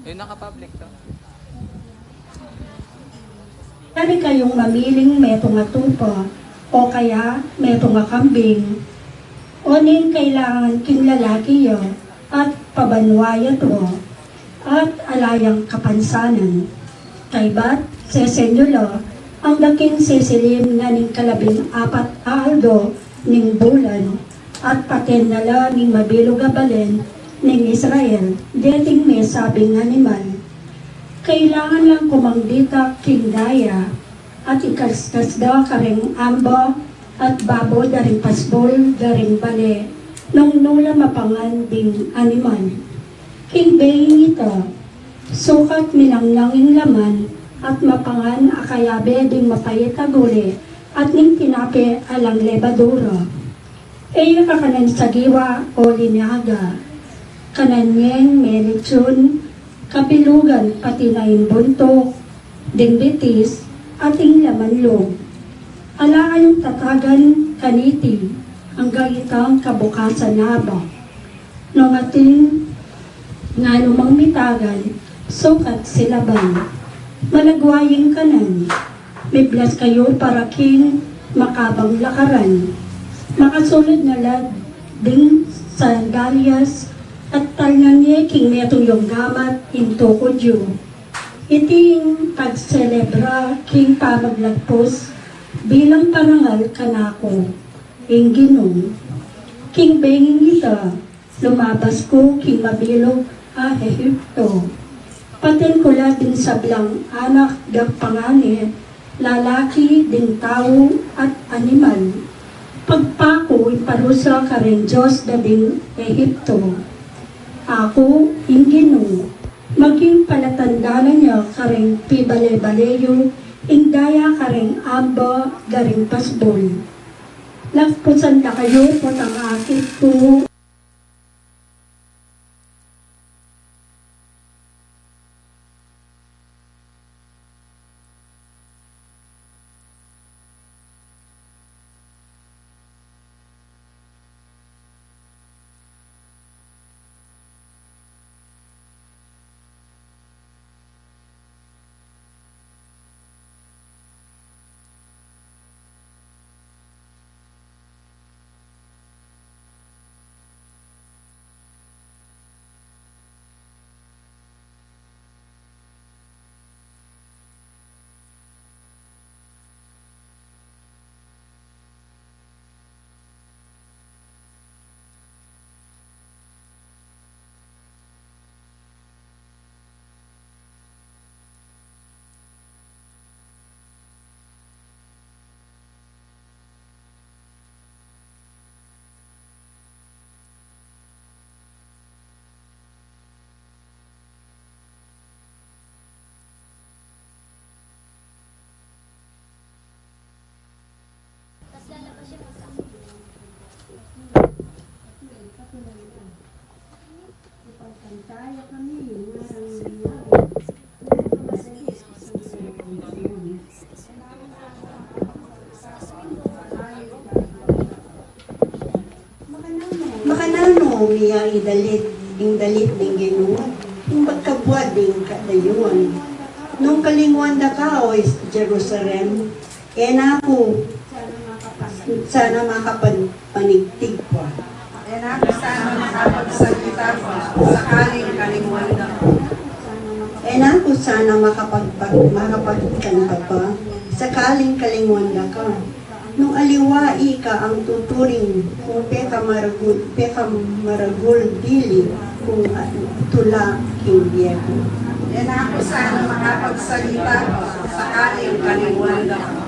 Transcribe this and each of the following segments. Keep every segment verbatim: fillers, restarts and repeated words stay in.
Eh, naka-public to. Pwede kayung mamiling metung a tupa, o kaya metung a kambing, o ning kailangan king lalaki ya at pabanua ya to, at ala yang kapansanan. Kaybat, sesenyu la, angga king sisilim na ning kalabing apat a aldo ning bulan, at paten na la ning mabilug a balen ning Israel deting mesabing animal. Kailangan lang kumang ditak king daya, at ikaskas da kareng amba at babo da ring pasbul da ring bale, nung nu la mapangan ding animal. King benging ita, sukat minangnang ing laman at mapangan a kayabe ding mapait a gule at ning tinape alang lebadura. E ya kakanan sagiwa o linaga. Kanan yeng melitsun, kabilugan, pati na ing buntuk, ding bitis, at ing laman lub. Ala kayung tatagan kaniti, anggang itang kabukasan na ba. Nung atin nganu mang mitagan, sukat silaban. Malagwa yeng kanan. Miblas kayu para king makabang lakaran. Makasulud na la ding sandalyas at talnan ye king metung yung gamat ing tukud yu. Iti ing pagselebra king pamaglagpus bilang parangal kanaku, ing Ginu. King benging ita, lumabas ku king mabilug a Ehipto. Paten ku la ding sablang anak dang pangane, lalaki ding tau at animal. Pagpaku ing parusa kareng dios da ding Ehipto. Aku, ing Ginu, maging palatandanan ya kareng pibale-bale yu, ing daya kareng amba da ring pasbul. Lagpusan da kayu potang akit ku. Makananu mi ya idalit ing dalit ning Ginu, ing pagkabuad ning kadayuan? Nung kalinguan da ka, o Jerusalem, e na ku sana makapag- Sana makapagpanigtig pa. E na ku sana makapagsalita pa, sakaling kalinguan da ku. E na ku sana makapagpa-, makapagkanta pa, sakaling kalinguan da ka. Nung aliwa ika ang tuturing kung pekamaragul, pekamaragul dili kung tula king bie ku. E na ku sana makapagsalita pa, sakaling kalinguan da ku.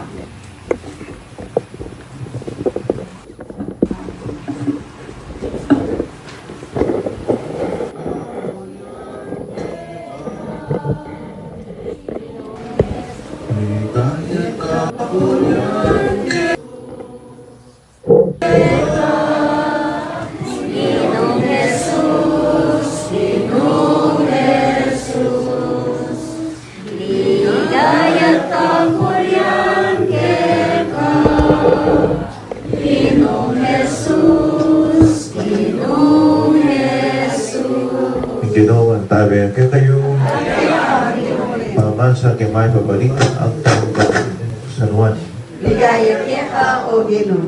Ing Ginu mantabe kekayu. Pamasa king mayap a balita agpang kang San Juan. Ligaya keka, O Ginu.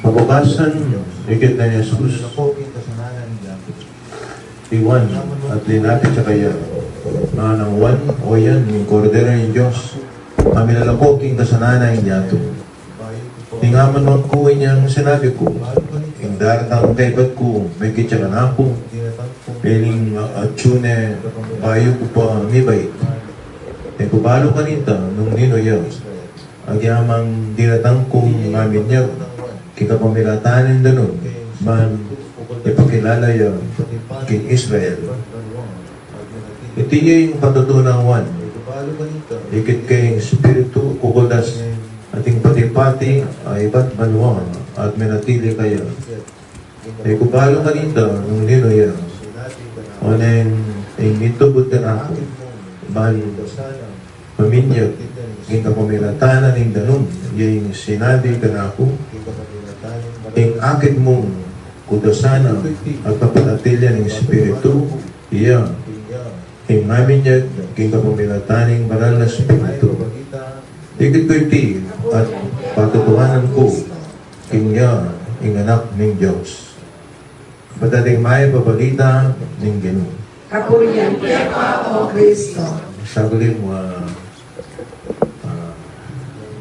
Pabukasan, ikit na ni Jesus i Juan at linapit ya kaya. Nganang Juan, o yan ing Kordero ning Dios, a milalako king kasalanan ning yatu. Ing amanuan ku inyang sinabi ku, ing daratang kaybat ku, mekit ya kanaku, iling atsu ne bayu ku pa mibait. E ku balu kanita nung ninu ya. Agyamang diratang kung maminyag king kapamilatan ning danum, ban ipakilala ya king Israel. Iti ya ing patutunawan, ikit keng Espiritu kukuldas, at ing pati-pati a ibat banua at menatili kaya. E ku balu kanita nung ninu ya. Oneng ing mitubud kanaku, ban maminyag king kapamilatan ning danum, ya ing sinabi kanaku, ing akit mung kukuldas at papanatilian ning Espiritu, iya ing maminyag king kapamilatan ning Banal a Espiritu. Ikit ku iti at patutunawan ku, king iya ing Anak ning Dios. Patating mayap a balita ning Ginu. Kapurian keka, O Kristo. Saglit mu, ah, ah,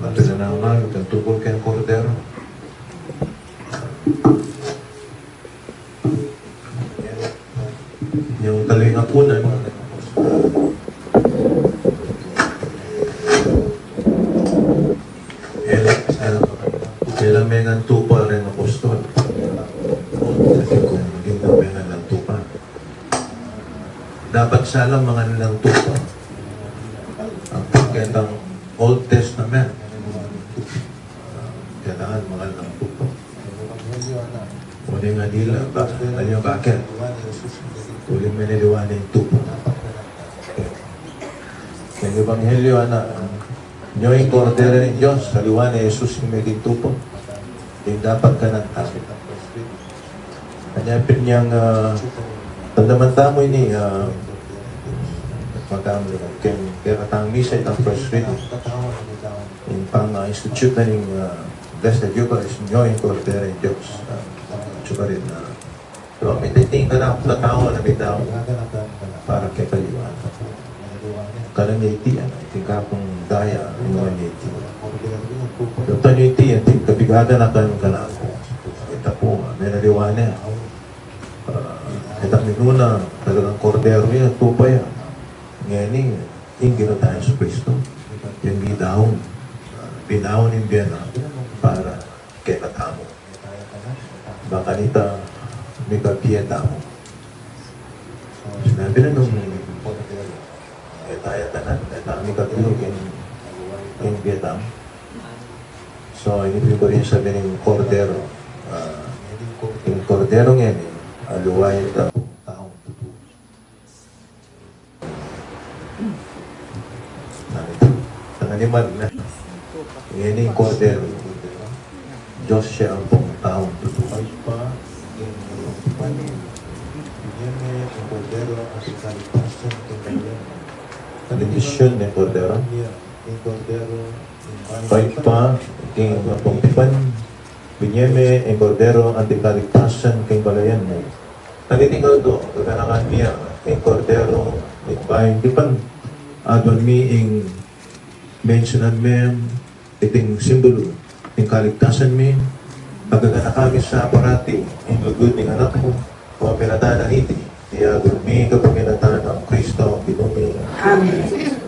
mapinanamang itang tupul keng Kordero. Yung taling apunan. Ela, ela, ela mengan tupa reng apostol. Kasi kung hindi na mengan ng tupa, dapat sala mangan ng tupa. Ang pagketang Old Testament, kailangan mangan ng tupa. Uli nga dila, ba, alam niyo bakit? Uli menaliwa ne ing tupa. King Ebanghelyo, ana, nyo ing Kordero ning Dios, aliwa ne Jesus ing meging tupa. Ing dapat kanan tamu. Anya pin yang, ah, damdaman tamu ini, ah, magkam-, keng, keng katang misa itang first reading. Ing pang, ah, institute na ning, ah, Blessed Eucharist, nyo ing Kordero ning Dios. Ah, sukarin na. Pero mititing ka na, katawan na mitau. Para kekayu. Kanang iti, ah, iti kapung daya, ino iti. Pero iti, iti, kabigatan na kan kanaku. Ita pu, ah, menaliwa ne. Ah, ita minuna, talagang Kordero ya, tupa ya. Ngeni, ing Ginu tang Jesucristo, yang bidaun, ah, bidaun ing bie na para kekatamu. Ba kanita, mikabie tamu. Sinabi na nung, e taya tanan, e ta mikabie king, king bie tamu. So, ini pu ing sabi ning Kordero, ah, ing Kordero ngeni, aliwa ita, taung tutu. Tanganiman na. Ngeni ing Kordero. Dios ya ampong taung tutu. Bendisyun ning Kordero. Ing Kordero, ing Ibpa king Mapantipan, binye me ing Kordero anting kaligtasan king balayan mu. Kaniting aldo, gaganakan mi ya ing Kordero ning Bayung Tipan. Aduan mi ing mensiunan me iting simbulu ning kaligtasan mi. Pagaganakan mi sa parati ing lugud ning Anak mu, pamilatan na niti, iti aduan mi kapamilatan nang Kristong Ginu mi. Amen.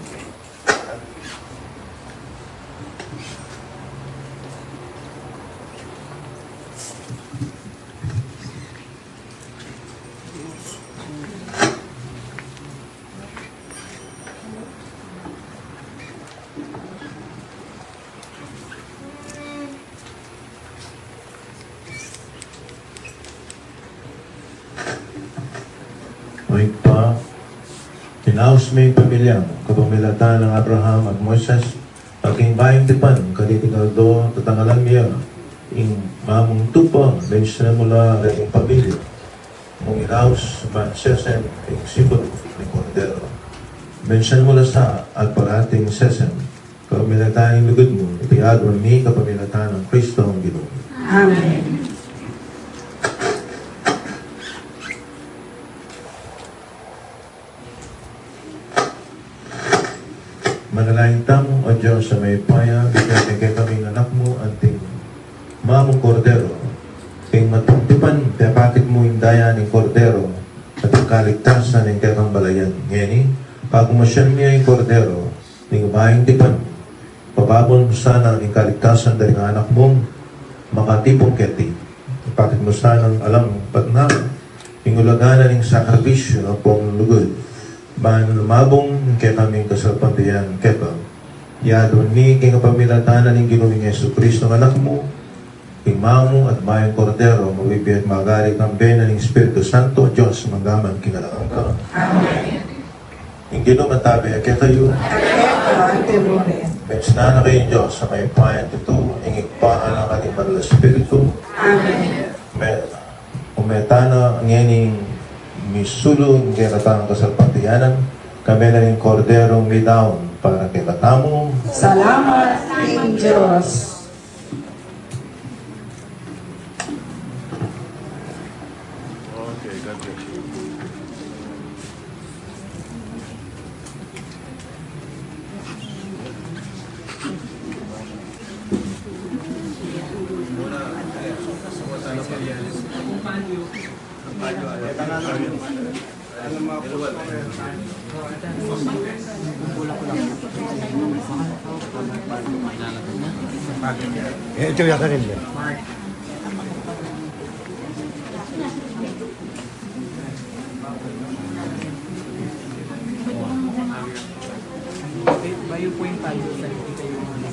O Ibpa, inaus me ing pamilya mu kapamilatan nang Abraham at Moises, at king Bayung Tipan kaniting aldo, tatangalan mi ya ing mamung tupa, mensiunan mu la ring pamilya mung inaus ban sesen ing simbulu ning Kordero. Mensiunan mu la sa at parating sesen kapamilatan ning lugud mu, iti aduan mi kapamilatan nang Kristong Ginu mi. Amen. Manalangin tamu. O Dios a mayupaya, bigyan mu kekami ing Anak mu anting mamung Kordero. King Mapantipan, pepakit mu ing daya ning Kordero at ing kaligtasan ning kekang balayan. Ngeni, pagmasyal mi ing Kordero ning Bayung Tipan, pababon mu sana ing kaligtasan da ring anak mung makatipun keti. Ipakit mu sanang alang patnang ing ulaga na ning sakripisyu ampong lugud, ban lumabung ing kekaming kasalpantayanan keka. Iti aduan mi king kapamilatan na ning Ginu ming Jesucristo, Anak mu, ing mamu at mayung Kordero, mabibie at magari kambe na ning Espiritu Santo, Dios, mangga man king alang angga. Amen. Ing Ginu mantabi ya kekayu. Mensinan na kayu ning Dios a mayupaya, ing Ibpa, ing Anak, at ing Banal a Espiritu. Amen. Me-, ume tana ngeni ing misulu king kekatang kasalpantayanan, kambe na ning Kordero midaun para kekatamu. Salamat king Dios. Eh, ito yata rin, eh. Bayu po yung tayo sa kita yung mga